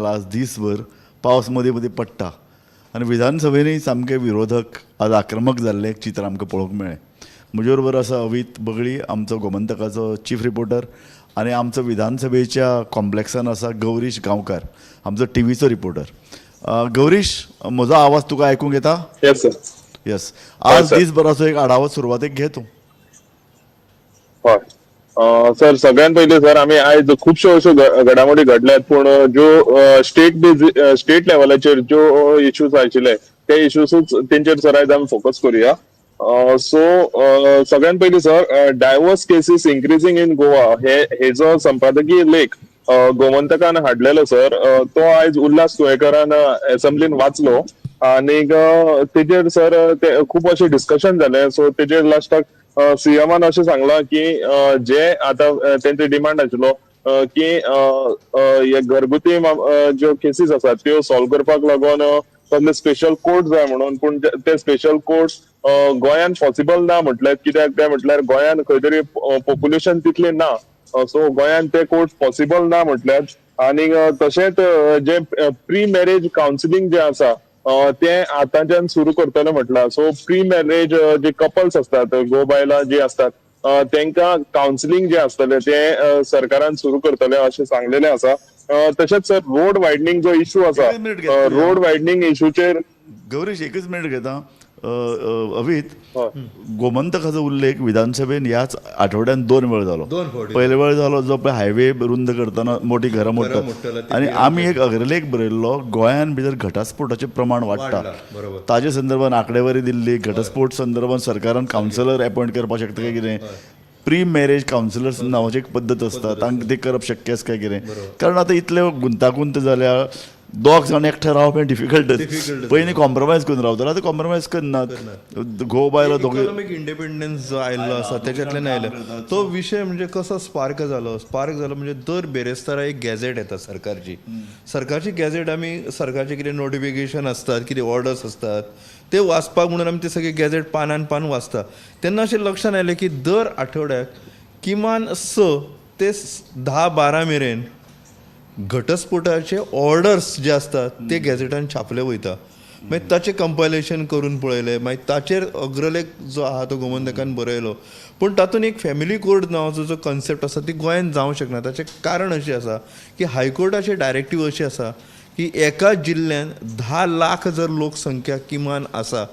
जाला आज दीसभर. पावस मदीं मदीं पडटा आनी विधानसभेनूय सामके विरोधक आज आक्रमक जाल्लें एक चित्र आमकां पळोवंक मेळ्ळें. म्हजे बरोबर आसा अवीत बगळी, आमचो गोमंतकाचो चीफ रिपोर्टर, आनी आमचो विधानसभेच्या कॉम्प्लेक्सान आसा गौरीश गांवकार, आमचो टीव्हीचो रिपोर्टर. गौरीश, म्हजो आवाज तुका आयकूंक येता? Yes sir. Yes. आज सर. दीसभराचो एक आढावो सुरवातेक घे तूं. हय सर, सगळ्यात पयलीं सर, आमी आयज खुबश्यो अश्यो घडामोडी घडल्यात, पूण ज्यो स्टेट लेवलाचेर ज्यो इश्यूज आशिल्ले ते इश्यूजूच तेंचेर सर आयज आमी फोकस करुया. सो सगळ्यात पयलीं sir, divorce cases increasing in Goa हे हेजो संपादकीय लेख गोमंतकान हाडलेलो सर, तो आयज उल्हास तुयेंकरान एसेंब्लीन वाचलो आनीक तेजेर सर ते खूब अशें डिस्कशन जालें. सो तेजेर लास्टाक सीएमान अशें सांगलां की जे आतां तेंचे डिमांड आशिल्लो की अ, अ, हे घरगुती ज्यो केसीस आसात त्यो सॉल्व करपाक लागून कसले स्पेशल कोर्ट जाय म्हणून, पूण ते स्पेशल कोर्ट गोंयान पॉसिबल ना म्हटल्यार. कित्याक काय म्हटल्यार गोंयान खंय तरी पॉप्युलेशन तितली ना, सो गोंयान ते कोर्ट पॉसिबल ना म्हटल्यार. आनी तशेंच जे प्री मॅरेज कावन्सिलींग जे आसा ते आतांच्यान सुरू करतले म्हटलां. सो प्री मॅरेज जे कपल्स असतात, घोव बायलां जी असतात, तांकां कावन्सिलींग जे आसतले ते सरकारान सुरू करतले अशें सांगलेले आसा. तशेंच सर, रोड वायडनींग जो इशू आसा, एकच मिनिट घेता. रोड वायडनींग इशूचेर गौरीश, एकच मिनिट घेता. अ, अ, अवीत, हय. गोमंतकाचो उल्लेख विधानसभेन ह्याच आठवड्यान दोन वेळ जालो. दोन फावटी. पयले वेळ जालो जो पळय हायवे रुंद करतना मोठी घरां मोडटला मोडटात ती आनी आमी एक अग्रलेख बरयल्लो, गोंयान भितर घटस्फोटाचें प्रमाण वाडटा. वाडला, बरोबर. ताजे संदर्भात आंकडेवारी दिल्ली. घटस्फोट संदर्भात सरकारान कावन्सिलर अपॉयंट करपाक शकता काय कितें, प्री मॅरेज कावन्सिलर्स नांवाची एक पद्दत आसता, तांकां ते करप शक्य आसा काय कितें, कारण आतां इतले गुंतागुंत जाल्या, दोग जाण एकठांय रावप हें डिफिकल्ट. Difficult. पयलीं कॉम्प्रोमायज करून रावताले, आतां कॉम्प्रोमायज करनात. घोव बायलो दोग इकॉनॉमीक इंडिपेंडन्स जो आयिल्लो आसा तेच्यातल्यान आयलो तो विशय. म्हणजे कसो स्पार्क जालो? स्पार्क जालो म्हणजे दर बेरेस्तारा एक गॅझेट येता सरकारची. सरकारची गॅझेट, आमी सरकारचे कितें नोटिफिकेशन आसतात, कितें ऑर्डर्स आसतात ते वाचपाक म्हणून आमी ते सगळे गॅझेट पानान पान वाचता. तेन्ना अशें लक्षांत आयलें की दर आठवड्याक किमान 6 ते 10-12 मेरेन घटस्फोटाचे ऑर्डर्स जे आसतात ते गॅझेटान छापले वयता. मागीर ताचें कंपायलेशन करून पळयलें, मागीर ताचेर अग्रलेख जो आहा तो गोमंतकान बरयलो. पूण तातूंत एक फॅमिली कोर्ट नांवाचो जो कन्सेप्ट आसा ती गोंयांत जावंक शकना. ताचें कारण अशें आसा की हायकोर्टाचे डायरेक्टीव अशी आसा की एका जिल्ल्यांत 10 लाख जर लोकसंख्या किमान आसा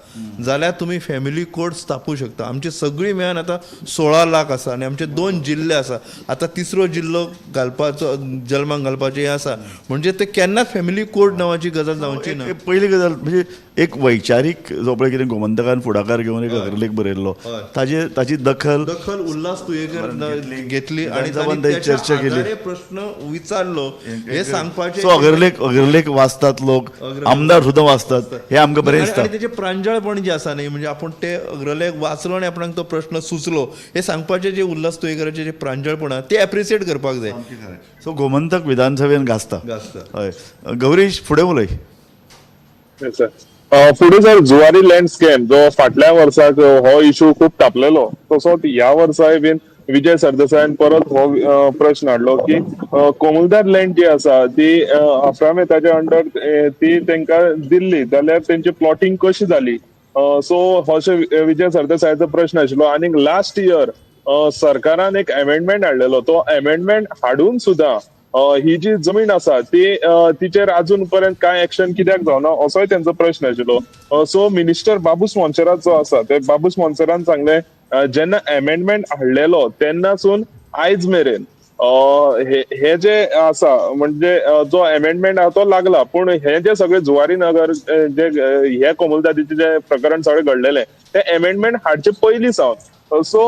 जाल्यार तुमी फॅमिली कोर्ट स्थापूं शकता. आमची सगळी मेळून आतां 16 लाख आसा आनी आमचे दोन जिल्ले आसा. आतां तिसरो जिल्लो घालपाचो, जल्माक घालपाचें हें आसा, म्हणजे ते केन्नाच फॅमिली कोर्ट नांवाची गजाल जावची ना. एक पयली गजाल म्हणजे एक वैचारीक जो पळय कितें गोमंतकान फुडाकार घेवन एक अग्रलेख बरयल्लो, ताजे ताची दखल दखल उल्हास तुयेकर घेतली आणि विधानसभेन तांणी ताची त्याच्या चर्चा केली. आधारे प्रश्न विचारलो हे सांगपाचें. सो अग्रलेख अग्रलेख वाचतात लोक, आमदार सुद्दां वाचतात हे आमकां बरें दिसता. आणि त्याचे प्रांजळपण जे आसा न्ही, म्हणजे आपूण ते अग्रलेख वाचलो आनी आपणाक तो प्रश्न सुचलो हे सांगपाचें जे उल्हास तुयेकराचें जे प्रांजळपण आहा ते एप्रिसिएट करपाक जाय. सो गोमंतक विधानसभेन गाजता. गाजता. हय, गौरीश, फुडें उलय. सर, फुडें सर, जुवारी लँड स्कॅम जो फाटल्या वर्साक हो इशू खूब तापलेलो, तसोच ह्या वर्साय बीन विजय सरदेसायान परत हो प्रश्न हाडलो की कोमुलदार लँड जी आसा ती आफ्रामेताच्या अंडर ती तांकां दिल्ली जाल्यार तेंची प्लॉटिंग कशी जाली? सो हो विजय सरदेसायाचो प्रश्न आशिल्लो. आनी लास्ट इयर सरकारान एक अमेंडमेंट हाडलेलो, तो अमेंडमेंट हाडून सुद्दां ही जी जमीन आसा ती तिचेर अजून पर्यंत कांय एक्शन कित्याक जावना असोय तेंचो प्रश्न आशिल्लो. सो मिनिस्टर बाबूस मोन्सेरात जो आसा, ते बाबूस मोन्सेरान सांगलें, जेन्ना अमेंडमेंट हाडलेलो तेन्नासून आयज मेरेन हे हे जे आसा, म्हणजे जो अमेंडमेंट आहा तो लागला, पूण हे जे सगळे जुवारी नगर जे हे कोमुलदादीचे जे प्रकरण सगळे घडलेले ते अमेंडमेंट हाडचे पयलीं सावन. सो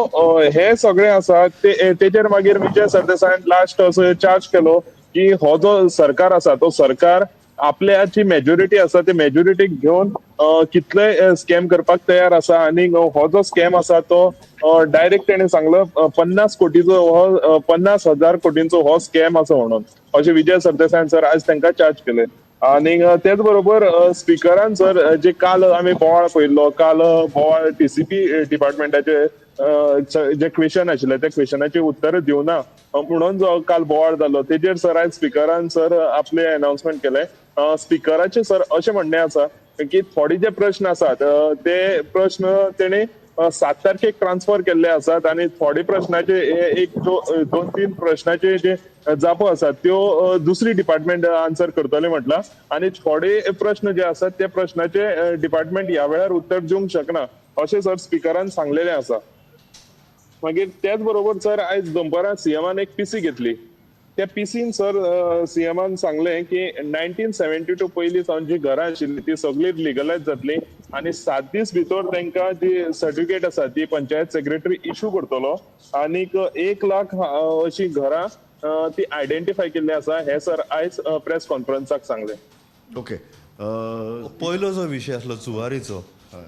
हे सगळे आसा ते तेजेर मागीर विजय सरदेसायान लास्ट असो चार्ज केलो की हो जो सरकार आसा तो सरकार आपल्याची मेजॉरिटी आसा ते मेजॉरिटीक घेवन कितलेय स्कॅम करपाक तयार आसा. आनी हो जो स्कॅम आसा तो डायरेक्ट तेणे सांगलो, 50 कोटीचो हो, 50,000 कोटींचो हो स्कॅम आसा म्हणून अशें विजय सरदेसायान सर आज तांकां चार्ज केले. आनी तेच बरोबर स्पिकरान सर जे काल आमी बोवाळ पळयल्लो, काल बोवाळ टीसीपी डिपार्टमेंटाचे जे क्वेश्चन आशिल्ले त्या क्वेश्चनाची उत्तर दिवना म्हणून जो काल बोवाळ जालो तेजेर सर आयज स्पिकरान सर आपले अनाउन्समेंट केले. स्पिकराचे सर अशें म्हणणें आसा की थोडे जे प्रश्न आसात ते प्रश्न तेणे 7 तारखेक ट्रान्सफर केल्ले आसात आनी थोडे प्रश्नाचे एक 2-3 प्रश्नाचे जे जापो आसात त्यो दुसरी डिपार्टमेंट आन्सर करतले म्हटला आनी थोडे प्रश्न जे आसात ते प्रश्नाचे डिपार्टमेंट ह्या वेळार उत्तर दिवंक शकना अशें सर स्पिकरान सांगलेलें आसा. मागीर त्याच बरोबर सर आयज दनपारां सीएमान एक पीसी घेतली. त्या पीसीन सर सीएमान सांगलें की 1972 पयलीं सावन जी घरां आशिल्ली ती सगळी लिगलायज जातली आनी 7 दीस भितर तांकां जी सर्टिफिकेट आसा ती पंचायत सेक्रेटरी इशू करतलो आनीक 1 लाख अशी घरां ती आयडेंटिफाय केल्ली आसा हे सर आयज प्रेस कॉन्फरन्साक सांगलें. ओके, पयलो जो विशय आसलो जुवारीचो,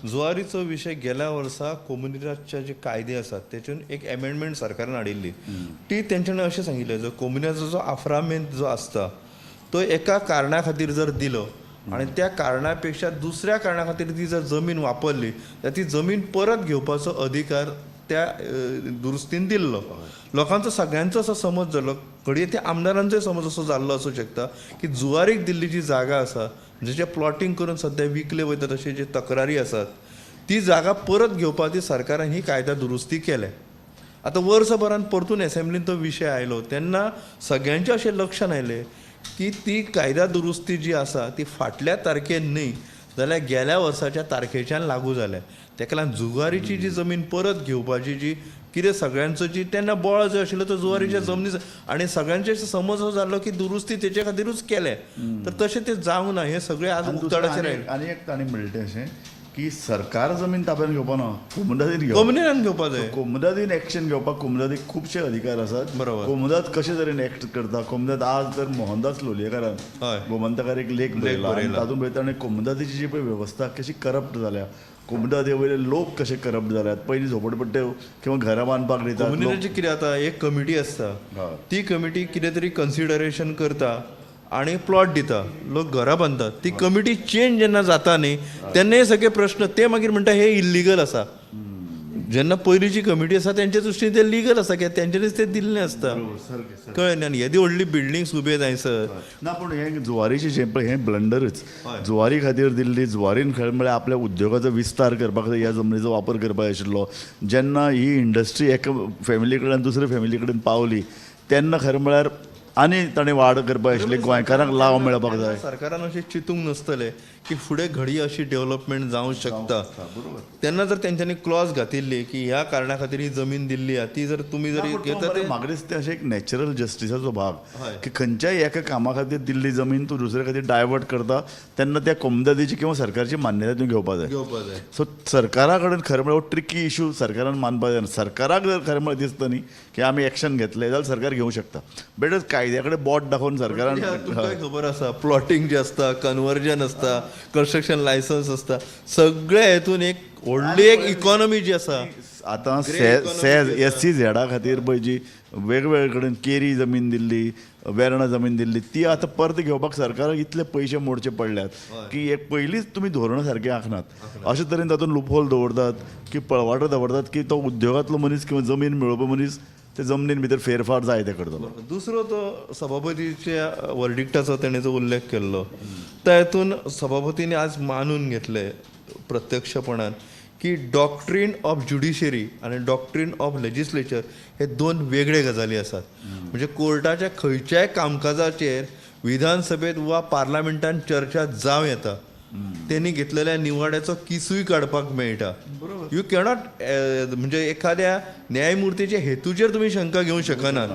जुवारीचो विशय गेल्या वर्सा कोमुनिदादचे जे कायदे आसात तेतून एक एमेंडमेंट सरकारान हाडिल्ली. ती तेंच्यांनी अशें सांगिल्लें, जो कोमुनिदादचो जो आफ्रामेंत जो आसता तो एका कारणा खातीर जर दिलो आनी त्या कारणा पेक्षा दुसऱ्या कारणा खातीर ती जर जमीन वापरली जाल्यार ती जमीन परत घेवपाचो अधिकार त्या दुरुस्तीन दिल्लो. लोकांचो सगळ्यांचो असो समज जालो, घडये त्या आमदारांचोय समज असो जाल्लो आसूं शकता की जुवारीक दिल्ली जी जागा आसा जेचे प्लॉटींग करून सद्या विकले वयता तशे जे तक्रारी आसात ती जागा परत घेवपा ती सरकारान ही कायदा दुरुस्ती केल्या. आतां वर्सभरान परतून एसेंब्लीन तो विशय आयलो तेन्ना सगळ्यांचें अशें लक्षान आयलें की ती कायदा दुरुस्ती जी आसा ती फाटल्या तारखेन न्हय जाल्यार गेल्या वर्साच्या तारखेच्यान लागू जाल्या. तेका लागून जुगारीची जी जमीन परत घेवपाची जी कितें सगळ्यांचो जी तेन्ना बोळ जो आशिल्लो तो जुवारीच्या जमनी आनी सगळ्यांचे समज असो जाल्लो की दुरुस्ती तेचे खातीरूच केले, तर तशें तें जावंक ना. हें सगळें आज उक्ताडाचेर आयलें. आनी एक तांणी म्हणलें तें अशें की सरकार जमीन ताब्यान घेवपा ना, कोमुनिदादीन घेवप, कोमुनिदादीन घेवपा जाय. कोमुनिदादीन एक्शन घेवपाक कोमुनिदादीक खुबशे अधिकार आसात. बरोबर. कोमुनिदाद कशे तरेन एक्ट करता, कोमुनिदाद आज तर मोहनदास लोलयेकारान गोमंतकार एक लेख बरयला, तातूंत भितर ताणें कोमुनिदादीची जी पळय वेवस्था कशी करप्ट जाल्या, कोमुनिदादी वयले लोक कशे करप्ट जाल्यात, पयलीं झोपडपट्टे किंवा घरां बांदपाक दितात. कोमुनिदादीची कितें जाता, एक कमिटी आसता, ती कमिटी कितें तरी कन्सिडरेशन करता आनी प्लॉट दिता, लोक घरां बांदतात. ती कमिटी चेंज जेन्ना जाता न्ही तेन्ना हे सगळे प्रश्न ते मागीर म्हणटा हे इल्लिगल आसा. जेन्ना पयलींची कमिटी आसा तेंच्या दृश्टीन ते लिगल आसा कित्याक तेंच्यांनीच ते दिल्लें आसता, कळ्ळें न्ही. आनी येदी व्हडली बिल्डिंग्स उबे जायसर ना. पूण हें जुवारीचें जें पळय हें ब्लंडरूच. जुवारी खातीर दिल्ली, जुवारीन खरें म्हळ्यार आपल्या उद्योगाचो विस्तार करपा खातीर ह्या जमनीचो वापर करपाक जाय आशिल्लो. जेन्ना ही इंडस्ट्री एका फॅमिली कडल्यान दुसरे फॅमिली कडेन पावली तेन्ना खरें म्हळ्यार आनी ताणें वाड करपाक आशिल्ली, गोंयकारांक लाव मेळपाक जाय. सरकारान अशें चिंतूंक नासतलें की फुडें घडये अशी डेव्हलपमेंट जावंक शकता. तेन्ना जर तेंच्यांनी क्लॉज घातिल्ली की ह्या कारणा खातीर ही जमीन दिल्ली आहा ती जर तुमी जर घेता ते म्हाका दिसता अशें एक नॅचरल जस्टिसाचो भाग की खंयच्याय एका कामा खातीर दिल्ली जमीन तूं दुसरे खातीर डायवर्ट करता तेन्ना त्या कोमुनिदादीची किंवा सरकारची मान्यताय तुवें घेवपा जाय. घेवपा जाय. सो सरकारा कडेन खरें म्हळ्यार हो ट्रिकी इशू सरकारान मानपा जाय. सरकाराक जर खरें म्हळ्यार दिसता न्ही की आमी एक्शन घेतले जाल्यार सरकार घेवंक शकता. बेटर कायद्या कडेन बोट दाखोवन सरकारान. तुमकां खबर आसा प्लॉटींग जें आसता, कन्वर्जन आसता, कन्स्ट्रक्शन लायसन्स आसता, सगळे हेतून एक व्हडली एक इकॉनॉमी जी आसा. आतां सॅज एस सी झेडा खातीर पळय जी वेगवेगळे कडेन केरी जमीन दिल्ली, वेर्णा जमीन दिल्ली, ती आतां परत घेवपाक सरकाराक इतले पयशे मोडचे पडल्यात की एक पयलींच तुमी धोरणां सारकीं आंखनात. अशे तरेन तातूंत लुपहोल दवरतात की पळवाटो दवरतात की तो उद्योगांतलो मनीस किंवा जमीन मेळोवपी मनीस ते जमनीन भितर फेरफार जाय ते करतलो. दुसरो तो सभापतीच्या वर्डिक्टाचो तेणें जो उल्लेख केल्लो त्या हेतून सभापतीने आज मानून घेतलें प्रत्यक्षपणान की डॉक्ट्रीन ऑफ ज्युडिशरी आनी डॉक्ट्रीन ऑफ लेजिस्लेचर हे दोन वेगळे गजाली आसात. म्हणजे कोर्टाच्या खंयच्याय कामकाजाचेर विधानसभेत वा पार्लमेंटान चर्चा जावं येता, तेणी घेतलेल्या निवाड्याचो किसूय काडपाक मेळटा. You cannot म्हणजे एखाद्या न्यायमुर्तीच्या हेतूचेर तुमी शंका घेवंक शकनात,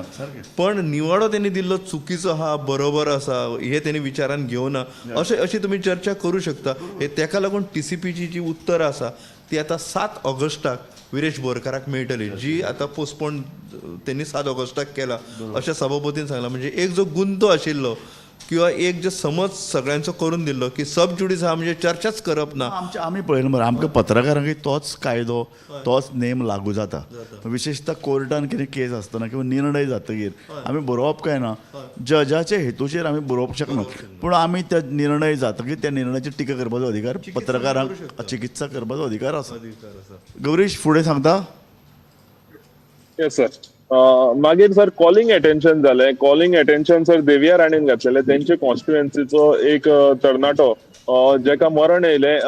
पण निवाडो तेणी दिल्लो चुकीचो आहा बरोबर आसा हे तेणी विचारान घेवना अशें अशी तुमी चर्चा करूं शकता. हे तेका लागून टीसीपीची जी उत्तरां आसा ती आतां 7 ऑगस्टाक विरेश बोरकाराक मेळटली, जी आतां पोस्टपोन तेणी 7 ऑगस्टाक केला अशें सभापतीन सांगलां. म्हणजे एक जो गुंतो आशिल्लो किंवा एक जो समज सगळ्यांचो करून दिल्लो की सब ज्युडीस आहा म्हणजे चर्चाच करप ना. आमी पळयलें मरे, आमकां पत्रकारांकय तोच कायदो तोच नेम लागू जाता. विशेशतः कोर्टान कितें केस आसतना किंवा निर्णय जातकीर आमी बरोवप काय ना, जजाचे हेतूचेर आमी बरोवप शकना, पूण आमी त्या निर्णय जातकीर त्या निर्णयाची टिका करपाचो अधिकार पत्रकारांक, चिकित्सा करपाचो अधिकार आसा. गौरीश फुडें सांगता. Yes sir. मागीर सर कॉलिंग एटेन्शन जालें. कॉलिंग एटेन्शन सर देविया राणेन घातलेलें. तेंचे कॉन्स्टिट्युएन्सीचो एक तरणाटो जेका मरण येयलें,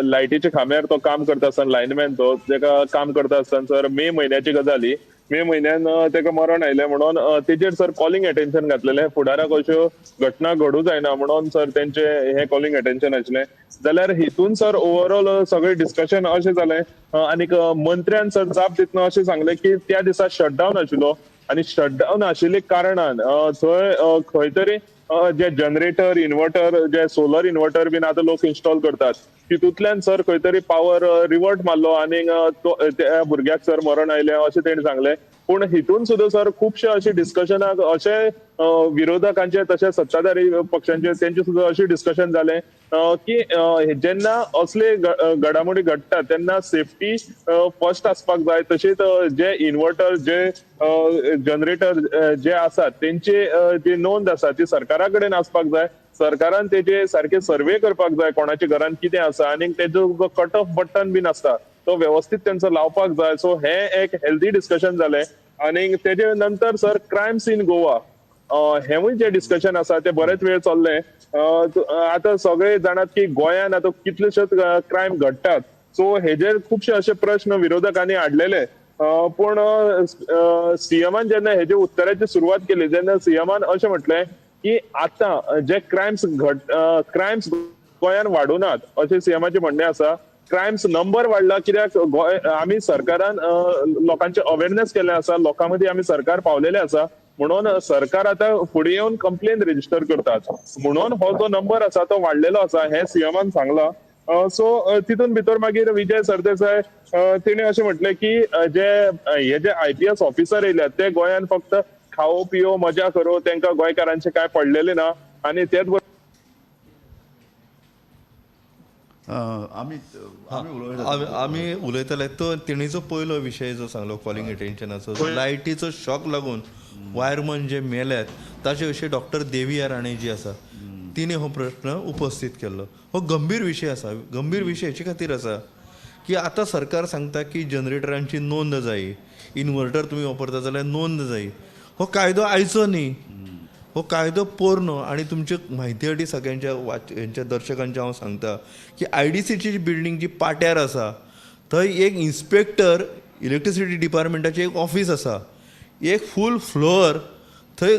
लायटीच्या खांब्यार तो काम करता आसतना, लायनमॅन तो, जेका काम करता आसतना सर मे म्हयन्याची गजाल ही, मे म्हयन्यान तेका मरण आयलें म्हणून तेजेर सर कॉलिंग एटेन्शन घातलेलें. फुडाराक अश्यो घटना घडूं जायना म्हणून सर तेंचे हें कॉलिंग एटेन्शन आशिल्लें. जाल्यार हितून सर ओवरऑल सगळें डिस्कशन अशें जालें आनीक मंत्र्यान सर जाप दितना अशें सांगलें की त्या दिसा शटडावन आशिल्लो आनी शटडावन आशिल्ले कारणान थंय खंय तरी जे जनरेटर इन्वर्टर, जे सोलर इन्वर्टर बीन आतां लोक इन्स्टॉल करतात, तितूंतल्यान सर खंय तरी पावर रिवर्ट मारलो आनीक तो त्या भुरग्याक सर मरण आयलें अशें तेणी सांगलें. पूण हितून सुद्दां सर खुबशे अशे डिस्कशनाक अशे विरोधकांचे तशें सत्ताधारी पक्षांचे तेंचे सुद्दां अशें डिस्कशन जालें की जेन्ना असले घडामोडी घडटा तेन्ना सेफ्टी फर्स्ट आसपाक जाय. तशेंच जे इन्वर्टर, जे जनरेटर जे आसात तेंचे जी नोंद आसा ती सरकारा कडेन आसपाक जाय. सरकारान तेजे सारके सर्वे करपाक जाय, कोणाच्या घरान कितें आसा आनी तेजो जो कट ऑफ बटन बीन आसता तो वेवस्थीत तेंचो लावपाक जाय. सो हें एक हेल्दी डिस्कशन जालें. आनी तेजे नंतर सर क्रायम्स इन गोवा हेंवूय जें डिस्कशन आसा तें बरेच वेळ चल्लें. आतां सगळे जाणात की गोंयान आतां कितलेशेच क्रायम घडटात. सो हेजेर खुबशे अशे प्रश्न विरोधकांनी हाडलेले. पूण सीएमान जेन्ना हेजे उत्तराची सुरवात केली तेन्ना सीएमान अशें म्हटलें की आतां जे क्रायम्स क्रायम्स गोंयान वाडुनात अशें सीएमाचें म्हणणें आसा. क्रायम्स नंबर वाडला कित्याक गोंय आमी सरकारान लोकांचे अवेरनेस केल्लें आसा, लोकां मदीं आमी सरकार पावलेलें आसा म्हणून सरकार आतां फुडें येवन कंप्लेन रेजिस्टर करतात म्हणून हो जो नंबर आसा तो वाडलेलो आसा हें सीएमान सांगलां. सो तितून भितर मागीर विजय सरदेसाय तेणी अशें म्हटलें की जे हे जे IPS officer येयल्यात ते गोंयान फक्त खाओ पियो मजा करो, तांकां गोंयकारांचें कांय पडलेलें ना. आनी तेच आमी आमी उलयताले तो तेणीचो पयलो विशय जो सांगलो कॉलिंग एटेन्शनाचो, लायटीचो शॉक लागून वायरमन जे मेल्यात ताचे विशीं डॉक्टर देविया राणे जी आसा तिणें हो प्रश्न उपस्थीत केल्लो. हो गंभीर विशय आसा. गंभीर विशय हेचे खातीर आसा की आतां सरकार सांगता की जनरेटरांची नोंद जाय, इन्वर्टर तुमी वापरता जाल्यार नोंद जाय. हो कायदो आयचो न्ही, हो कायदो पोरनो. आनी तुमचे म्हायती अटी सगळ्यांच्या हेंच्या दर्शकांच्या हांव सांगता की IDCची बिल्डींग जी पाट्यार आसा थंय एक इन्स्पेक्टर इलेक्ट्रिसिटी डिपार्टमेंटाचें एक ऑफीस आसा, एक फूल फ्लोर थंय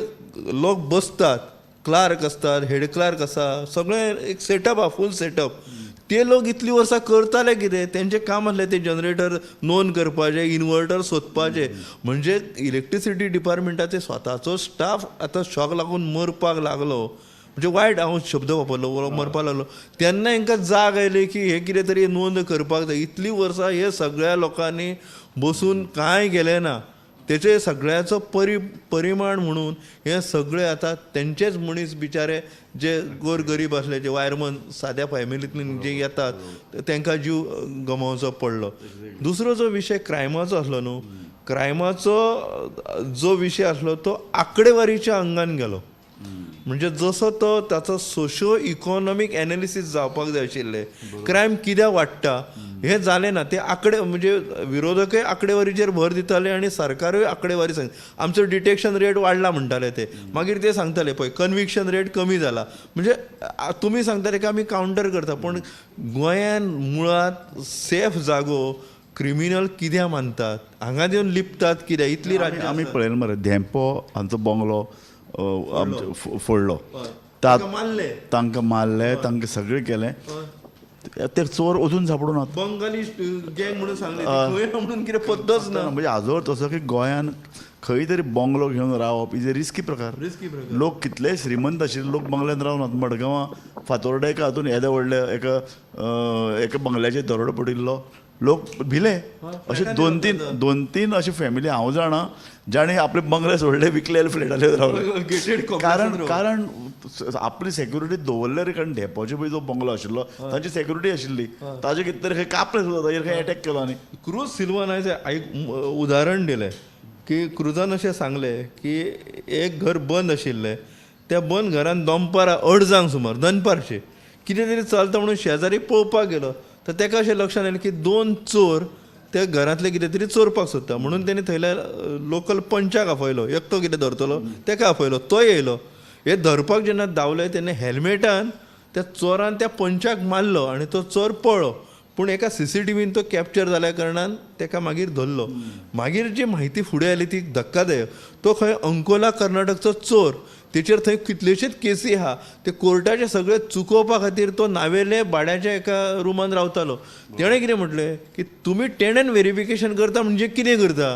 लोक बसतात, क्लार्क आसतात, हेड क्लार्क आसा, सगळें एक सेटअप आसा, फूल सेटअप. ते लोक इतलीं वर्सां करताले कितें, तेंचें काम आसलें ते जनरेटर नोंद करपाचें, इन्वर्टर सोदपाचें. म्हणजे इलेक्ट्रिसिटी डिपार्टमेंटाचे स्वताचो स्टाफ आतां शॉक लागून मरपाक लागलो, म्हणजे वायट हांव शब्द वापरलो, मरपाक लागलो तेन्ना हेंकां जाग आयली की हें कितें तरी नोंद करपाक जाय. इतलीं वर्सां हे सगळ्या लोकांनी बसून कांय केलें ना, तेचे सगळ्याचो परिमाण म्हणून हे सगळे आतां तेंचेच मनीस बिचारे जे गोर गरीब आसले, जे वायरमन साद्या फॅमिलींतल्यान जे येतात तांकां जीव गमोवचो पडलो. दुसरो जो विशय क्रायमाचो आसलो न्हू, क्रायमाचो जो विशय आसलो तो आंकडेवारीच्या अंगान गेलो. म्हणजे जसो तो ताचो सोशो इकॉनॉमीक एनालिसीस जावपाक जाय आशिल्लें, क्रायम कित्याक वाडटा हें जालें ना. ते आंकडे म्हणजे विरोधकय आंकडेवारीचेर भर दिताले आनी सरकारूय आंकडेवारी सांग, आमचो डिटेक्शन रेट वाडला म्हणटाले ते, मागीर ते सांगताले पळय कन्विक्शन रेट कमी जाला. म्हणजे तुमी सांगताले की आमी कावंटर करता, पूण गोंयान मुळांत सेफ जागो क्रिमिनल कित्याक मानतात, हांगा येवन लिपतात कित्याक, इतली राज्यां आमी पळयलें मरे, धेंपो हांचो बंगलो आमचो फोडलो, तांकां मारले, तांकां सगळें केलें, ते चोर अजून सापडूं ना. बंगाली गँग म्हणून सांगले म्हणून कितें पद्दत ना. म्हणजे हाजो अर्थ असो की गोंयान खंय तरी बंगलो घेवन रावप is a risky प्रकार. रिस्की प्रकार. लोक कितलेय श्रीमंत आशिल्ले लोक बंगल्यान रावनात. मडगांवां फातोर्डा एका हातून येदे व्हडले एका एका बंगल्याचेर दरोडो पडिल्लो, लोक भिले. अशे दोन तीन अशे फॅमिली हांव जाणा जाणी आपले बंगले सोडले, विकले, फ्लॅटाचेर रावले. कारण कारण आपली सेक्युरिटी दवरले रे, कारण धेंपोचे पळय जो बंगलो आशिल्लो तांची सेक्युरिटी आशिल्ली, ताजे कितें तरी खंय कापले सुद्दां, ताजेर खंय एटॅक केलो. आनी क्रूज सिल्वान आयज एक उदाहरण दिलें की क्रुजान अशें सांगलें की एक घर बंद आशिल्लें, त्या बंद घरान दनपारां अडजांक सुमार दनपारचें कितें तरी चलता म्हणून शेजारी पळोवपाक गेलो तर ताका अशें लक्षांत आयलें की दोन चोर ते घरांतलें कितें तरी चोरपाक सोदता म्हणून तेणी थंयल्या लोकल पंचाक आपयलो, एकटो कितें धरतलो तेका आपयलो, तो येयलो. हे धरपाक जेन्ना धांवले तेन्ना हेल्मेटान त्या चोरान त्या पंचाक मारलो आनी तो चोर पळ्ळो. पूण एका सीसीटीव्हीन तो कॅप्चर जाल्या कारणान तेका मागीर धरलो. मागीर जी म्हायती फुडें आयली ती धक्कादायक. तो खंय अंकोला कर्नाटकचो चोर, तेचेर थंय कितल्योश्योच केसी आहा. ते कोर्टाचे सगळे चुकोवपा खातीर तो नावेले भाड्याच्या एका रुमान रावतालो. तेणें कितें म्हटलें की तुमी टेनंट वेरिफिकेशन करता म्हणजे कितें करता,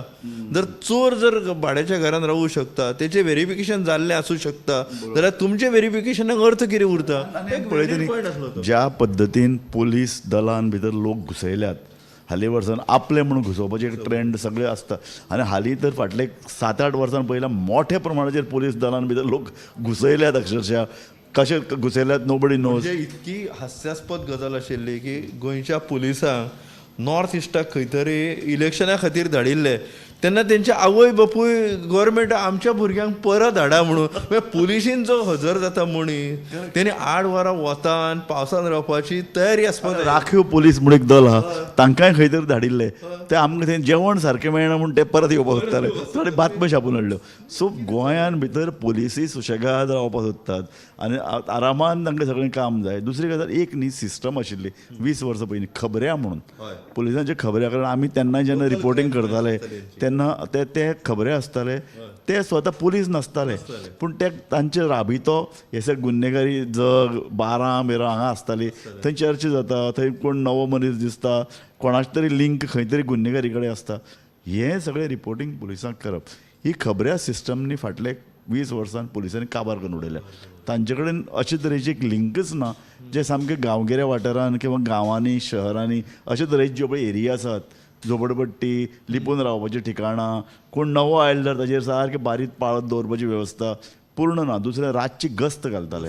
जर चोर जर भाड्याच्या घरान रावूं शकता, तेचें वेरिफिकेशन जाल्लें आसूं शकता, जाल्यार तुमचें वेरिफिकेशनाक अर्थ कितें उरता? पळयतली ज्या पद्दतीन पोलीस दलान भितर लोक घुसयल्यात हालीं वर्सान, आपले म्हणून घुसोवपाचे एक ट्रेंड सगळे आसता. आनी हालीं तर फाटले 7-8 वर्सां पयल्या मोठ्या प्रमाणाचेर पोलीस दलान भितर लोक घुसयल्यात, अक्षरशः कशे घुसयल्यात नोबडी नोज. म्हणजे इतकी हास्यास्पद गजाल आशिल्ली की गोंयच्या पुलिसांक नॉर्थ इस्टाक खंय तरी इलेक्शना खातीर धाडिल्ले तेन्ना तेंचे आवय बापूय गव्हर्मेंट आमच्या भुरग्यांक परत धाडा म्हणून, मागीर पुलिशीन जो हजर जाता मनीस तेणी 8 वरां वतान पावसान रावपाची तयारी आसपाक जाय. राखीव पोलीस म्हूण एक दल आहा, तांकांय खंय तरी धाडिल्ले, ते आमकां थंय जेवण सारकें मेळना म्हूण ते परत येवपाक सोदताले, थोडे बातम्यो छापून हाडल्यो. सो गोंयान भितर पोलिसूय सुशेगाद रावपाक सोदतात आनी आरामान तांकां सगळें काम जाय. दुसरी गजाल, एक न्ही सिस्टम आशिल्ली 20 वर्सां पयलीं खबऱ्या म्हणून, पुलिसांचे खबऱ्या, कारण आमी तेन्ना जेन्ना रिपोर्टींग करताले तेन्ना ते ते खबरे आसताले, ते स्वता पोलीस नासताले पूण ते तांचे राबितो हे सगळे गुन्हेगारी जग बारां बिरां हांगा आसताली, थंय चर्चा जाता, थंय कोण नवो मनीस दिसता, कोणाचे तरी लिंक खंय तरी गुन्हेगारी कडेन आसता. हें सगळें रिपोर्टींग पुलिसांक करप, ही खबऱ्या सिस्टमनी फाटले 20 वर्सां पुलिसांनी काबार करून उडयल्या. तांचे कडेन अशे तरेची एक लिंकच ना, जे सामके गांवगिऱ्या वाठारान किंवा गांवांनी शहरांनी अशे तरेची ज्यो पळय एरिया आसात, झोपडपट्टी, लिपून रावपाची ठिकाणां, कोण नवो आयलो जाल्यार ताजेर सारकें बारीक पाळत दवरपाची वेवस्था पूर्ण ना. दुसरें, रातची गस्त घालताले,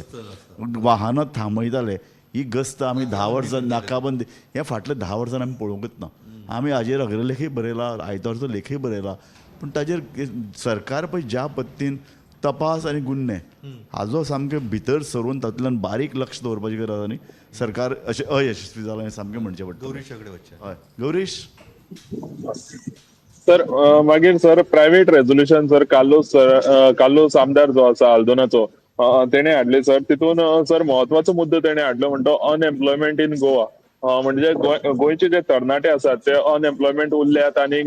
वाहनां थांबयताले. ही गस्त आमी 10 वर्सां नाकाबंदी हें फाटल्या 10 वर्सां आमी पळोवंकच ना. आमी हाजेर अग्रलेखय बरयला, आयतारचो लेखय बरयला, पूण ताजेर सरकार पळय ज्या पद्दतीन तपास आनी गुन्हे हाजो सामकें भितर सरून तातूंतल्यान बारीक लक्ष दवरपाची गरज आनी सरकार अशें अयशस्वी जालां हें सामकें म्हणचें पडटा. गौरीश कडेन वचचें. हय गौरीश सर, मागीर sir private resolution sir Carlos sir, Carlos आमदार जो आसा आल्दोनाचो, तेणे हाडले सर. तितून सर म्हत्वाचो मुद्दो तेणे हाडलो म्हणटा अनएम्प्लॉयमेंट इन गोवा, म्हणजे गोंयचे जे तरणाटे आसात ते अनएम्प्लॉयमेंट उरल्यात आनी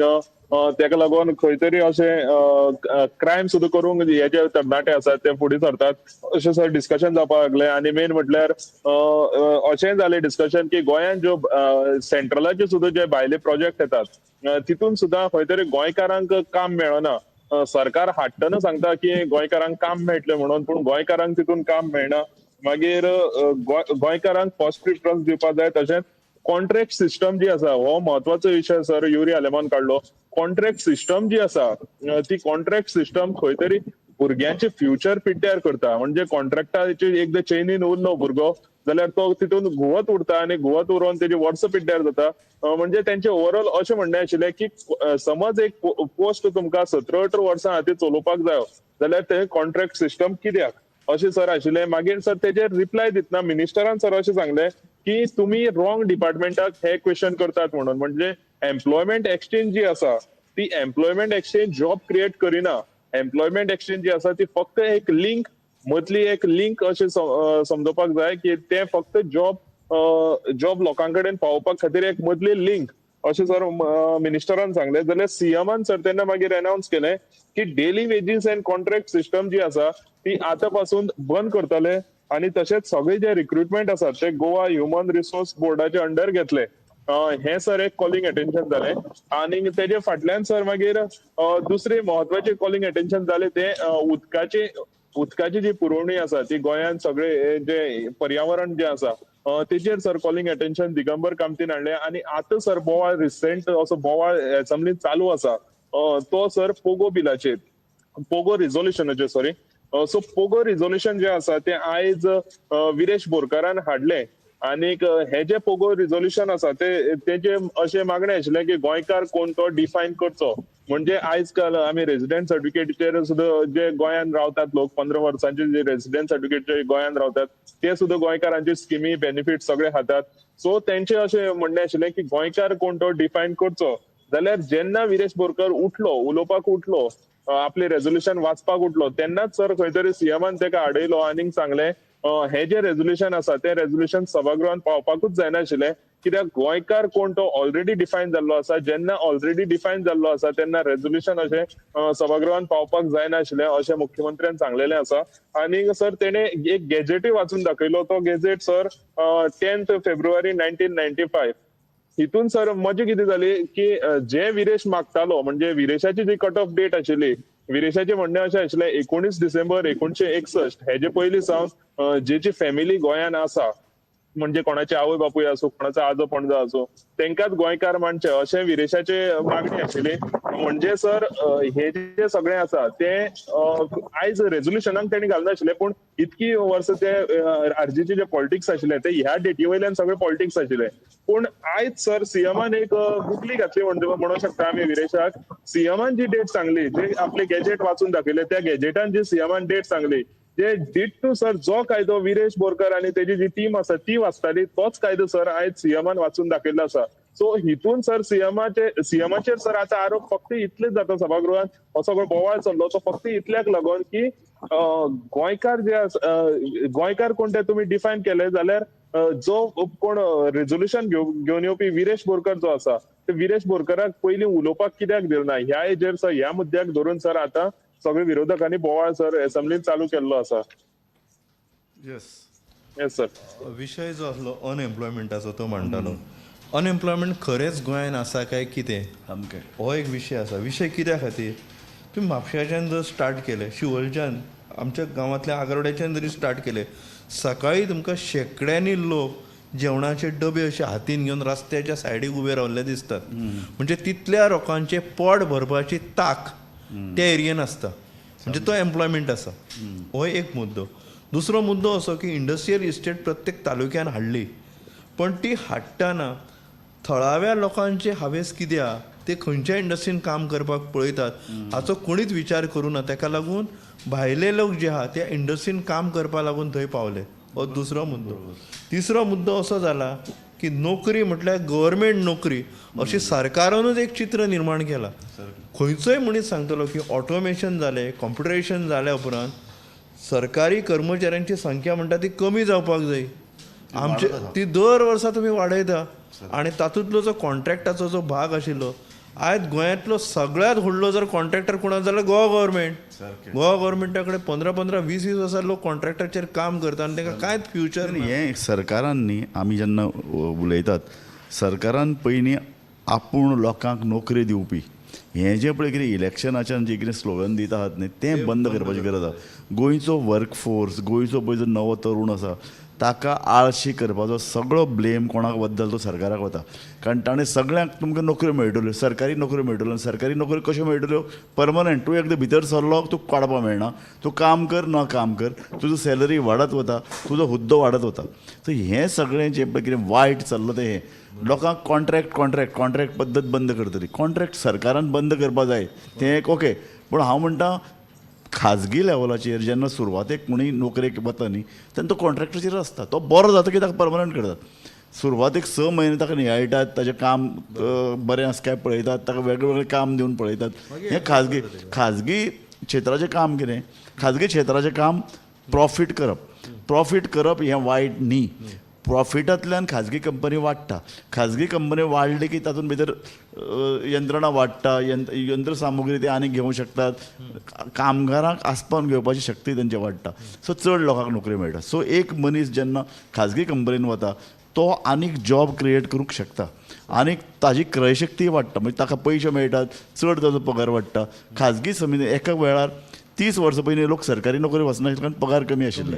तेका लागून खंय तरी अशें क्रायम सुद्दां करूंक हे जे तरणाटे आसात ते फुडें सरतात अशें सर डिस्कशन जावपाक लागलें. आनी मेन म्हटल्यार अशेंय जालें डिस्कशन की गोंयांत ज्यो सेंट्रलाचे सुद्दां जे भायले प्रोजेक्ट येतात तितून सुद्दां खंय तरी गोंयकारांक काम मेळना. सरकार हाडटना सांगता की गोंयकारांक काम मेळटलें म्हणून, पूण गोंयकारांक तितून काम मेळना. मागीर गोंयकारांक फर्स्ट प्रिफरन्स दिवपाक जाय. तशेंच कॉन्ट्रॅक्ट सिस्टम जी आसा हो म्हत्वाचो विशय सर युरी आलेमान काडलो. कॉन्ट्रॅक्ट सिस्टम जी आसा ती कॉन्ट्रॅक्ट सिस्टम खंय तरी भुरग्यांचे फ्युचर पिड्ड्यार करता. म्हणजे कॉन्ट्रॅक्टाचे एकदां चेनीन उरलो भुरगो जाल्यार तो तितून घुंवत उरता आनी घुंवत उरोन तेजी वर्सां पिड्ड्यार जाता. म्हणजे तेंचे ओवरऑल अशें म्हणणें आशिल्लें की समज एक पोस्ट तुमकां 17-18 वर्सां खातीर चलोवपाक जायो जाल्यार ते कॉन्ट्रॅक्ट सिस्टम कित्याक अशें सर आशिल्लें. मागीर सर तेजेर रिप्लाय दितना मिनिस्टरान सर अशें सांगलें की तुमी रॉंग डिपार्टमेंटाक हे क्वेश्चन करतात म्हणून. म्हणजे एम्प्लॉयमेंट एक्सचेंज जी आसा ती एम्प्लॉयमेंट एक्सचेंज जॉब क्रिएट करिना. एम्प्लॉयमेंट एक्सचेंज जी आसा ती फक्त एक लिंक, मदली एक लिंक अशें समजोवपाक जाय की ते फक्त जॉब लोकां कडेन पावोवपा खातीर एक मदली लिंक अशें सर मिनिस्टरान सांगलें. जाल्यार सीएमान सर तेन्ना मागीर अनावन्स केलें की daily wages and contract system जी आसा ती आतां पासून बंद करतले आनी तशेंच सगळे जे रिक्रुटमेंट आसा ते गोवा ह्युमन रिसोर्स बोर्डाचे अंडर घेतले. हें सर एक कॉलिंग अटेन्शन जालें. आनी तेजे फाटल्यान सर मागीर दुसरें म्हत्वाचें कॉलिंग अटेन्शन जालें तें उदकाची जी पुरवणी आसा ती गोंयांत सगळे जे पर्यावरण जें आसा तेजेर सर कॉलिंग अटेन्शन दिगंबर कामतीन हाडलें. आनी आतां सर बोवाळ रिसेंट असो बोवाळ एसेंब्लीन चालू आसा तो सर पोगो बिलाचेर, पोगो रिजोल्युशनाचेर सॉरी. सो पोगो रिजोल्युशन जें आसा तें आयज विरेश बोरकारान हाडलें आनीक हे जे पोगो रिजोल्युशन आसा ते तेजे अशें मागणें आशिल्लें की गोंयकार कोण तो डिफायन करचो. म्हणजे आयज काल आमी रेजिडेंट सर्टिफिकेटीचेर सुद्दां जे गोंयांत रावतात लोक 15 वर्सांचे जे रेजिडेंट सर्टिफिकेट गोंयांत रावतात ते सुद्दां गोंयकारांचे स्किमी बेनिफीट सगळे खातात. सो तेंचे अशें म्हणणें आशिल्लें की गोंयकार कोण तो डिफायन करचो. जाल्यार जेन्ना विरेश बोरकर उठलो, उलोवपाक उठलो, आपले रेजोल्युशन वाचपाक उठलो, तेन्नाच सर खंय तरी सीएमान ताका आडयलो आनीक सांगलें हे जे रेजोल्युशन आसा ते रेजोल्युशन सभागृहात पावपाकूच जायनाशिल्लें, कित्याक गोंयकार कोण तो ऑलरेडी डिफायन जाल्लो आसा. जेन्ना ऑलरेडी डिफायन जाल्लो आसा तेन्ना रेजोल्युशन अशें सभागृहात पावपाक जायनाशिल्लें अशें मुख्यमंत्र्यान सांगलेलें आसा. आनी सर तेणे एक गॅजेटूय वाचून दाखयलो, तो गॅजेट सर 10 फेब्रुवारी 1995. हितून सर मजा कितें जाली की जे विरेश मागतालो, म्हणजे विरेशाची जी कट ऑफ डेट आशिल्ली, विरेशाचें म्हणणें अशें आशिल्लें 19 डिसेंबर 1961 हेजे पयलीं सावन जेची फॅमिली गोंयान आसा, म्हणजे कोणाचे आवय बापूय आसूं, कोणाचो आजो पणजो आसूं, तेंकाच गोंयकार मानचे अशें विरेशाचे मागणी आशिल्ली. म्हणजे सर हे जे सगळें आसा तें आयज रेजोल्युशनाक तेणी घालनाशिल्लें, पूण इतकी वर्सां ते आरजीचे जे पॉलिटिक्स आशिल्ले ते ह्या डेटी वयल्यान सगळे पॉलिटिक्स आशिल्ले. पूण आयज सर सीएमान एक गुगली घातली म्हणूंक शकता आमी विरेशाक. सीएमान जी डेट सांगली, जे आपले गॅजेट वाचून दाखयले, त्या गॅजेटान जी सीएमान डेट सांगली, जे did to sir जो कायदो विरेश बोरकर आनी तेजी जी टीम आसा ती वाचताली तोच कायदो सर आयज सीएमान वाचून दाखयल्लो आसा. सो हितून सर सीएमाचेर सर आतां आरोप फक्त इतलेच जाता सभागृहात, हो सगळो बोवाळ चल्लो तो फक्त इतल्याक लागून की गोंयकार जे आसा, गोंयकार कोण ते तुमी डिफायन केले जाल्यार जो कोण रेजोल्युशन घेवन येवपी विरेश बोरकर जो आसा ते विरेश बोरकराक पयलीं उलोवपाक कित्याक दिवना, ह्या हेजेर सर ह्या मुद्द्याक धरून सर आतां सगळे विरोधकांनी बोवाळ सर असेंब्लीन चालू केल्लो आसा. येस येस सर. विशय जो आसलो अनएम्प्लॉयमेंटाचो तो म्हणटालो, अनएम्प्लॉयमेंट खरेंच गोंयान आसा काय कितें सामकें हो एक विशय आसा. विशय कित्या खातीर तुमी म्हापशाच्यान जर स्टार्ट केलें, शिवोलच्यान, आमच्या गांवांतल्या आगरवाड्याच्यान जरी स्टार्ट केलें, सकाळीं तुमकां शेंकड्यांनी लोक जेवणाचे डबे अशे हातीन घेवन रस्त्याच्या सायडीक उबे रावल्ले दिसतात. म्हणजे तितल्या लोकांचें पोट भरपाची ताक त्या एरियेन आसता, म्हणजे तो एम्प्लॉयमेंट आसा. हो एक मुद्दो. दुसरो मुद्दो असो की इंडस्ट्रियल इस्टेट प्रत्येक तालुक्यान हाडली, पण ती हाडटना थळाव्या लोकांचे हावेस कित्याक, ते खंयच्या इंडस्ट्रीन काम करपाक पळयतात हाचो कोणीच विचार करूं ना. ताका लागून भायले लोक जे आहा त्या इंडस्ट्रीन काम करपाक लागून थंय पावले, हो दुसरो मुद्दो. तिसरो मुद्दो असो जाला की नोकरी म्हटल्यार गव्हर्मेंट नोकरी अशी सरकारानूच एक चित्र निर्माण केलां. खंयचोय मनीस सांगतलो की ऑटोमेशन जालें, कॉम्प्युटरायजेशन जाल्या उपरांत सरकारी कर्मचाऱ्यांची संख्या म्हणटा ती कमी जावपाक जाय. आमचे ती दर वर्सा तुमी वाडयता आनी तातूंतलो जो कॉन्ट्रॅक्टाचो जो भाग आशिल्लो, आयज गोंयांतलो सगळ्यांत व्हडलो जर कॉन्ट्रॅक्टर कोण आसा जाल्यार गोवा गव्हर्मेंट. गोवा गव्हर्मेंटा कडेन 15 15 20 20 वर्सां लोक कॉन्ट्रॅक्टाचेर काम करता आनी तांकां कांयच फ्युचर ना. हें सरकारान न्ही, आमी जेन्ना उलयतात सरकारान पयलीं आपूण लोकांक नोकरी दिवपी हें जें पळय कितें इलेक्शनाच्यान जें कितें स्लोगन दिता आहात न्ही तें बंद करपाची गरज आसा. गोंयचो वर्कफोर्स, गोंयचो पळय जो नवो तरूण आसा ताका आळशी करपाचो सगळो ब्लेम कोणाक वता जाल्यार तो सरकाराक वता. कारण ताणें सगळ्यांक तुमकां नोकऱ्यो मेळटल्यो, सरकारी नोकऱ्यो मेळटल्यो. आनी सरकारी नोकऱ्यो कश्यो मेळटल्यो? परमनंट. तूं एकदां भितर सरलो तुका काडपाक मेळना, तूं काम कर ना काम कर, तुजो सॅलरी वाडत वता, तुजो हुद्दो वाडत वता. सो हें सगळें जें पळय कितें वायट चल्लां तें हें लोकांक कॉन्ट्रॅक्ट कॉन्ट्रॅक्ट कॉन्ट्रॅक्ट पद्दत बंद करतली. कॉन्ट्रॅक्ट सरकारान बंद करपाक जाय तें एक ओके, पूण हांव म्हणटा खाजगी लेवलाचेर जेन्ना सुरवातेक कोणूय नोकरेक वता न्ही तेन्ना तो कॉन्ट्रॅक्टाचेर आसता, तो बरो जाता की ताका परमनंट करतात. सुरवातेक 6 म्हयने ताका नियाळटात, ताजें काम बरें आसा काय पळयतात, ताका वेगळे वेगळे काम दिवन पळयतात. हें खाजगी खाजगी क्षेत्राचें काम कितें? खाजगी क्षेत्राचें काम प्रॉफीट करप. प्रॉफीट करप हें वायट न्ही. प्रॉफिटांतल्यान खाजगी कंपनी वाडटा, खाजगी कंपनी वाडली की तातूंत भितर यंत्रणा वाडटा, यंत्रसामुग्री ते आनीक घेवंक शकतात, कामगारांक आसपावन घेवपाची शक्ती तेंची वाडटा. सो चड लोकांक नोकरी मेळटा. सो एक मनीस जेन्ना खाजगी कंपनीन वता तो आनीक जॉब क्रिएट करूंक शकता, आनीक ताजी क्रयशक्ती वाडटा, म्हणजे ताका पयशे मेळटात, चड ताजो पगार वाडटा. खाजगी समिती एका वेळार 30 वर्सां पयलीं लोक सरकारी नोकरी वचनाशिल्ले कारण पगार कमी आशिल्ले.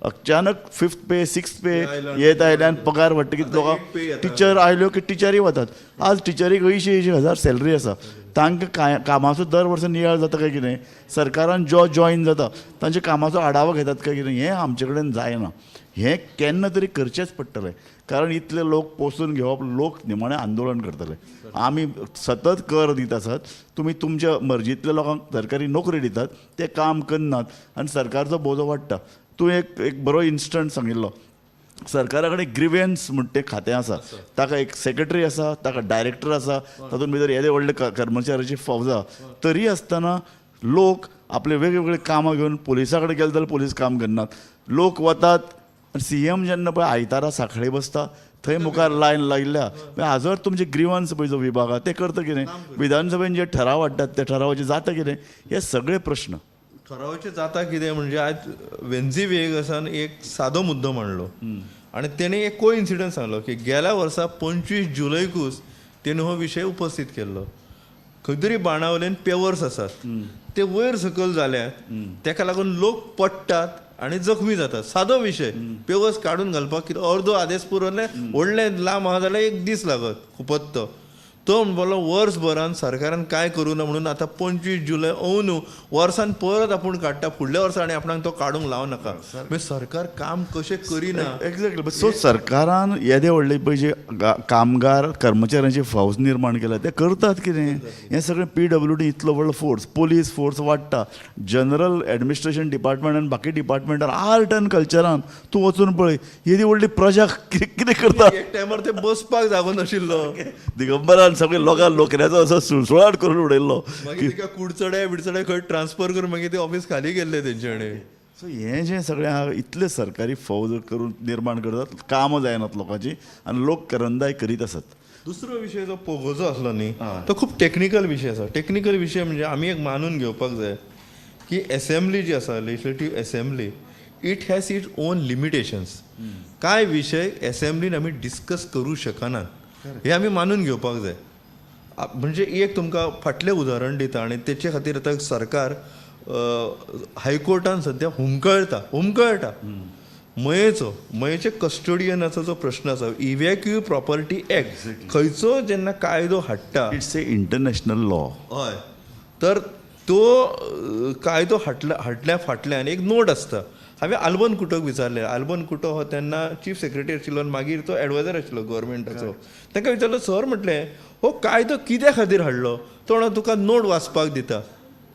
अचानक 5th पे 6th पे येत आयले आनी पगार वाडटकीच लोकांक टिचर आयल्यो की टिचरी वतात. आज टिचरीक 80-80 हजार सॅलरी आसा, तांकां कामाचो दर वर्सा नियाळ जाता काय कितें? सरकारान जो जॉयन जाता तांच्या कामाचो आडावो घेतात काय कितें? हें आमचे कडेन जायना. हें केन्ना तरी करचेंच पडटलें, कारण इतले लोक पोसून घेवप, लोक निमाणें आंदोलन करतले. आमी सतत कर दीत आसात, तुमी तुमच्या मर्जींतल्या लोकांक सरकारी नोकरी दितात, ते काम करनात आनी सरकारचो बोजो वाडटा. तूं एक एक बरो इन्स्टंट सांगिल्लो, सरकारा कडेन ग्रिव्हन्स म्हण तें खातें आसा, ताका एक सेक्रेटरी आसा, ताका डायरेक्टर आसा, तातूंत भितर येदे व्हडले कर्मचाऱ्याची फौज आसा. तरी आसतना लोक आपले वेगवेगळे कामां घेवन पुलिसा कडेन गेले जाल्यार पुलीस काम करनात. लोक वतात आनी सीएम जेन्ना पळय आयतारा सांखळे बसता थंय मुखार लायन लायिल्ल्या. हाजो अर्थ तुमचे ग्रिवन्स पळय जो विभाग आहा ते करता कितें, विधानसभेन जे ठराव हाडटात त्या ठरावाचे जाता कितें, हे सगळे प्रश्न. ठरावाचें जाता कितें म्हणजे आयज वेन्झी व्हिएगसान एक सादो मुद्दो मांडलो आनी तेणें एक को इन्सिडंट सांगलो की गेल्या वर्सा 25 जुलयकूच तेणें हो विशय उपस्थीत केल्लो. खंय तरी बाणावलेन पेवर्स आसात ते वयर सकयल जाल्यात, तेका लागून लोक पडटात आनी जखमी जातात. सादो विशय, पेवर्स काडून घालपाक कितें अर्दो आदेस पुरो जाल्यार व्हडलें लांब आहा जाल्यार एक दीस लागत खुपत. तो तो म्हणपाक वर्सभरान सरकारान कांय करूं ना म्हणून आतां 25 जुलय अंदू वर्सान परत आपूण काडटा, फुडल्या वर्सा आनी आपणाक तो काडूंक लावं नाका. मागीर सरकार काम कशें करिना. एक्झॅक्टली. सो सरकारान येदे व्हडले पळय जे कामगार कर्मचाऱ्यांची फौज निर्माण केल्या ते करतात कितें, हें सगळें पीडब्ल्यूडी इतलो व्हडलो फोर्स, पोलीस फोर्स वाडटा, जनरल एडमिनिस्ट्रेशन डिपार्टमेंट आनी बाकी डिपार्टमेंटान आर्ट आनी कल्चरान तूं वचून पळय येदी व्हडली प्रजा कितें करता. एक टायमार ते बसपाक जागो नाशिल्लो, दिगंबरान सगळे लोकांक लोकऱ्याचो असो सुळसुळाट करून उडयल्लो. मागीर तिका कुडचडे बिडचडे खंय ट्रान्सफर करून मागीर ते ऑफिस खाली केल्ले तेंच्यानी. सो हें जें सगळें आहा इतले सरकारी फौज करून निर्माण करतात, कामां जायनात लोकांची आनी लोक करंदाय करीत आसात. दुसरो विशय जो पोगोचो आसलो न्ही तो खूब टॅक्निकल विशय आसा. टॅक्निकल विशय म्हणजे आमी एक मानून घेवपाक जाय की एसेंब्ली जी आसा, legislative assembly, it has its own limitations. कांय विशय एसेंब्लीन आमी डिस्कस करूं शकनात हें आमी मानून घेवपाक जाय. म्हणजे एक तुमकां फाटलें उदाहरण दिता आनी तेचे खातीर आतां सरकार हायकोर्टान सद्या हुमकळटा हुमकळटा. मयेचो मयेचे कस्टोडियनाचो जो प्रश्न आसा, इव्हॅक्यू प्रॉपर्टी एक्ट खंयचो जेन्ना कायदो हाडटा, it's a international law. हय, तर तो कायदो हाडल्या फाटल्यान एक नोट आसता. हांवें आल्बन कुटोक विचारलें, आल्बन कुटो हो तेन्ना चीफ सेक्रेटरी आशिल्लो आनी मागीर तो एडवायजर आशिल्लो गव्हर्मेंटाचो. तांकां विचारलो, सर म्हटलें हो कायदो कित्या खातीर हाडलो? तो म्हणो तुका नोट वाचपाक दिता.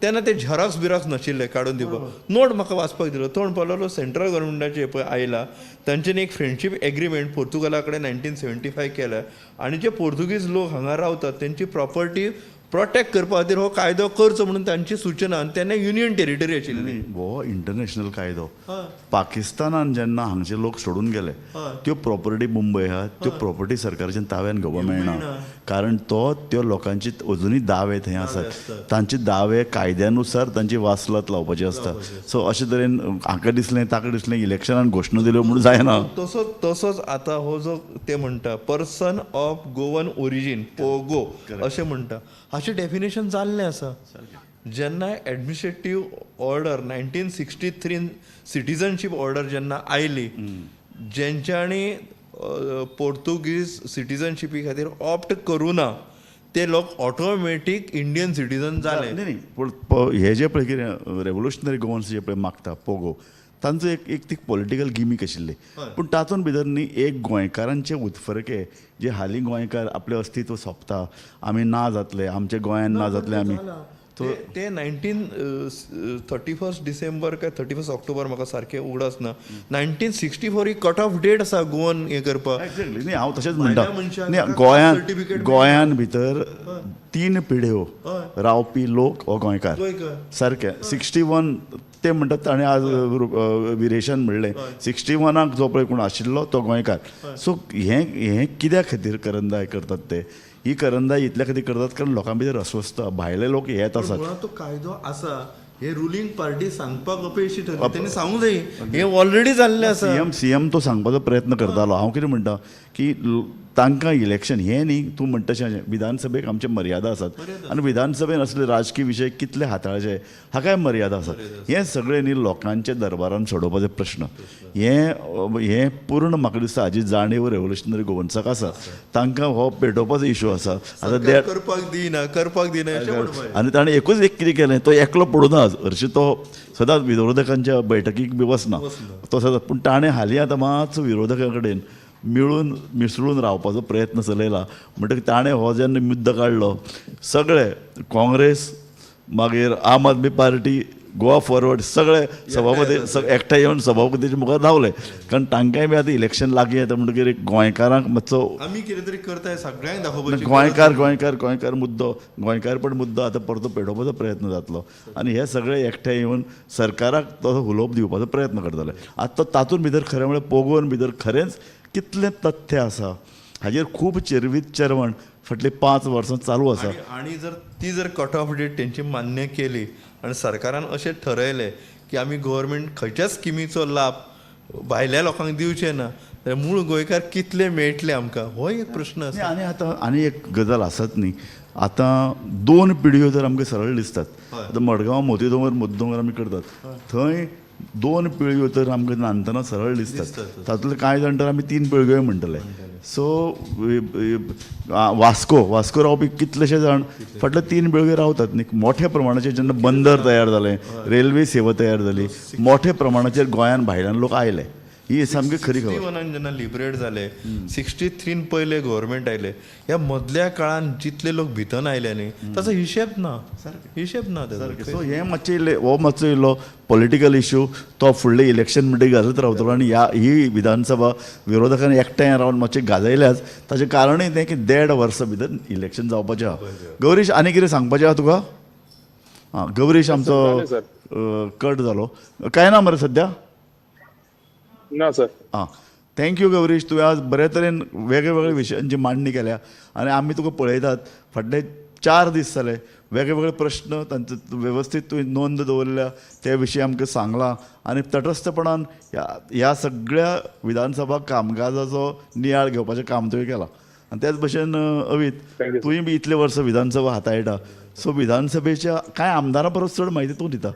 तेन्ना ते झेरॉक्स बिरॉक्स नाशिल्ले काडून दिवपाक, नोट म्हाका वाचपाक दिलो. तो म्हणपाक लागलो सेंट्रल गव्हर्मेंटाचे पळय आयला तांच्यानी एक फ्रेंडशीप एग्रीमेंट पोर्तुगाला कडेन 1975 केल्या आनी जे पोर्तुगीज लोक हांगा रावतात तेंची प्रॉपर्टी प्रोटेक्ट करपा खातीर हो कायदो करचो म्हणून तांची सुचना. आनी तेन्ना युनियन टेरिटरी आशिल्ली. हो इंटरनॅशनल कायदो. पाकिस्तानान जेन्ना हांगचे लोक सोडून गेले त्यो प्रॉपर्टी मुंबय आहा त्यो प्रॉपर्टी सरकारच्यान ताब्यान घेवपाक मेळना, कारण तो त्यो लोकांची अजुनूय दावे थंय आसात, तांचे दावे कायद्यानुसार तांची वासलत लावपाची आसता. सो अशे तरेन हाका दिसलें ताका दिसलें इलेक्शनान घोशणा दिल्यो म्हणून जायना. तसोच आतां हो जो ते म्हणटा person of Goan origin POGO अशें म्हणटा, हाचें डेफिनेशन जाल्लें आसा. जेन्ना एडमिनिस्ट्रेटीव ऑर्डर 1963 सिटीजनशीप ऑर्डर जेन्ना आयली, जेंच्यांनी पोर्तुगीज सिटीजनशिपी खातीर ऑप्ट करूं ना ते लोक ऑटोमॅटीक इंडियन सिटीजन जाले. न्ही पूण हे जे पळय कितें रेवोल्युशनरी गोवन्स जे पळय मागता पोगो, तांचो एक एक ती पॉलिटिकल गिमीक आशिल्ली. पूण तातूंत भितर न्ही एक गोंयकारांचे उत्फर्के जे हालीं गोंयकार आपलें अस्तित्व सोंपता, आमी ना जातले, आमच्या गोंयान ना जातले आमी. ते 31 डिसेंबर काय 31 ऑक्टोबर म्हाका सारकें उगडास ना, 1964 ही कट ऑफ डेट आसा गोवन हें करपाक. एक्झॅक्टली. न्ही हांव तशेंच म्हणटा, न्ही गोंयान गोंयान भितर 3 पिढ्यो रावपी लोक हो गोंयकार सारकें. 61 ते म्हणटात ताणें आज विरेशान म्हणलें 61 जो पळय कोण आशिल्लो तो गोंयकार. सो हें हें कित्या खातीर करंदाय करतात ते, ही करंदाय इतल्या खातीर करतात कारण लोकां भितर अस्वस्थ भायले लोक येत आसात. तो कायदो आसा हे रुलींग पार्टी सांगपाक अपेशी ठरली, तेणी सांगूंक जाय हें ऑलरेडी जाल्लें आसा. सीएम तो सांगपाचो प्रयत्न करतालो. हांव कितें म्हणटा की तांकां इलेक्शन हें न्ही तूं म्हणटा तशें विधानसभेक आमचे मर्यादा आसात आनी विधानसभेन असले राजकीय विशय कितले हाताळचे हाकाय मर्यादा आसात. हें सगळें न्ही लोकांच्या दरबारान सोडोवपाचो प्रश्न. हें पूर्ण म्हाका दिसता हाजी जाणीव रेवोल्युशनरी गोवन्साक आसा, तांकां हो पेटोवपाचो इशू आसा. आतां करपाक दिना करपाक दिना आनी ताणें एकूच एक कितें केलें, तो एकलो पडूना हरशीं तो सदांच विरोधकांच्या बैठकीक बी वचना तो सदांच, पूण ताणें हालीं आतां मातसो विरोधकां कडेन मिळून मिसळून रावपाचो प्रयत्न चलयला. म्हणटकीर ताणें हो जेन्ना मुद्दो काडलो सगळे काँग्रेस मागीर आम आदमी पार्टी गोवा फॉरवर्ड सगळे सभापती एकठांय येवन सभापतीच्या मुखार धांवले, कारण तांकांय बी आतां इलेक्शन लागीं येता म्हणटकीर एक गोंयकारांक मातसो आमी कितें तरी करताय सगळ्यांक दाखोवपाची गोंयकार गोंयकार गोंयकार मुद्दो, गोंयकारपण मुद्दो आतां परतो पेटोवपाचो प्रयत्न जातलो आनी हे सगळे एकठांय येवन सरकाराक तो उलोवप दिवपाचो प्रयत्न करतले. आतां तो तातूंत भितर खरें म्हळ्यार पोगोन भितर खरेंच कितलें तथ्य आसा हाजेर खूब चेरवीत चेरवण फाटलीं 5 वर्सां चालू आसा. आनी जर ती जर कट ऑफ डेट तेंची मान्य केली आनी सरकारान अशें ठरयलें की आमी गव्हर्मेंट खंयच्याच स्किमीचो लाभ भायल्या लोकांक दिवचे ना जाल्यार मूळ गोंयकार कितले मेळटले आमकां हो एक प्रश्न आसा. आनी आतां आनी एक गजाल आसात न्ही, आतां 2 पिढयो जर आमकां सरळ दिसतात, आतां मडगांव मोती दोंगर आमी करतात थंय 2 पिळग्यो तर आमकां नांदतना सरळ दिसतात, तातूंतले कांय जाण तर आमी 3 पिळग्योय म्हणटले. सो वास्को वास्को रावपी कितलेशे जाण फाटले 3 पिळग्यो रावतात न्ही. मोठ्या प्रमाणाचेर जेन्ना बंदर तयार जालें, रेल्वे सेवा तयार जाली, मोठ्या प्रमाणाचेर गोंयान भायल्यान लोक आयले, ही सामकी खरी खबर. 61 जेन्ना लिबरेट जाले, 63 पयले गव्हर्मेंट आयले, ह्या मदल्या काळान जितले लोक भितर आयले न्ही ताचो हिशेब ना, हिशेब ना ताचो. सो हें मातशें इल्लें हो मातसो इल्लो पॉलिटिकल इशू तो फुडले इलेक्शन म्हणटकीर घालत रावतलो आनी ह्या ही विधानसभा विरोधकांनी एकठांय रावन मातशें गाजयल्याच ताचें कारणूय तें की 1.5 वर्सां भितर इलेक्शन जावपाचें आहा. गौरीश आनी कितें सांगपाचें आहा तुका? आं, गौरीश आमचो कट जालो. काय ना मरे सद्या? ना सर. आं, thank you Gaurish, तुवें आज बरे तरेन वेगळे वेगळे विशयांची मांडणी केल्या आनी आमी तुका पळयतात फाटले 4 दीस जाले वेगळे वेगळे प्रश्न तांचो वेवस्थीत तुवें नोंद दवरल्या, ते विशीं आमकां सांगलां आनी तटस्थपणान ह्या सगळ्या विधानसभा कामकाजाचो नियाळ घेवपाचें काम तुवें केलां. आनी त्याच भशेन अवीत, तुवें बी इतले वर्सां विधानसभा हाताळटा, सो विधानसभेच्या कांय आमदारां परस चड म्हायती तूं दिता.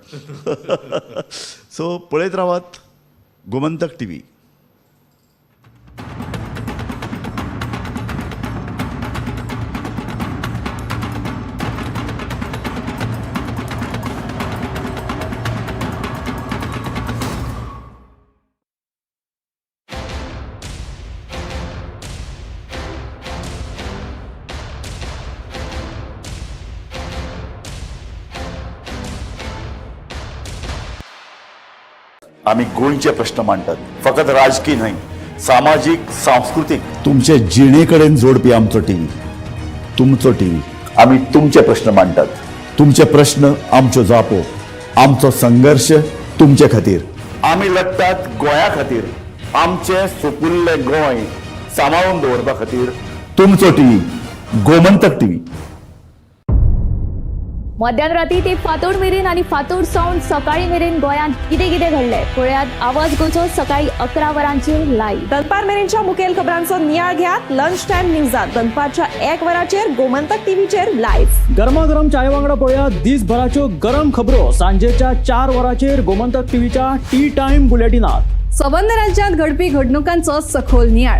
सो पळयत रावात गोमंतक टीव्ही. आमी गोंयचे प्रश्न मांडटात, फकत राजकी न्हय, सामाजीक, सांस्कृतीक, तुमचे जिणे कडेन जोडपी आमचो टीव्ही, तुमचो टीव्ही. आमी तुमचे प्रश्न मांडटात, तुमचे प्रश्न आमच्यो जापो, आमचो संघर्श तुमचे खातीर. आमी लडटात गोंया खातीर, आमचें सुपुल्लें गोंय सांबाळून दवरपा खातीर. तुमचो टीव्ही, गोमंतक टीव्ही. मध्यान राती ते फांतोड मेरेन आनी फांतोड सावन सकाळी मेरेन गोंयांत कितें कितें घडलें पळयात आवाज गोंयचो सकाळी 11 वरांचेर लायव्ह. दनपार मेरेनच्या मुखेल खबरांचो नियाळ घेयात लंच टायम न्यूजात दनपारच्या 1 वराचेर गोमंतक टीव्हीचेर लायव्ह. गरमागरम चाये वांगडा पळयात दिसभराच्यो गरम खबरो सांजेच्या 4 वरांचेर गोमंतक टीव्हीच्या टी टायम बुलेटिनात. संबंद राज्यात घडपी घडणुकांचो सखोल नियाळ.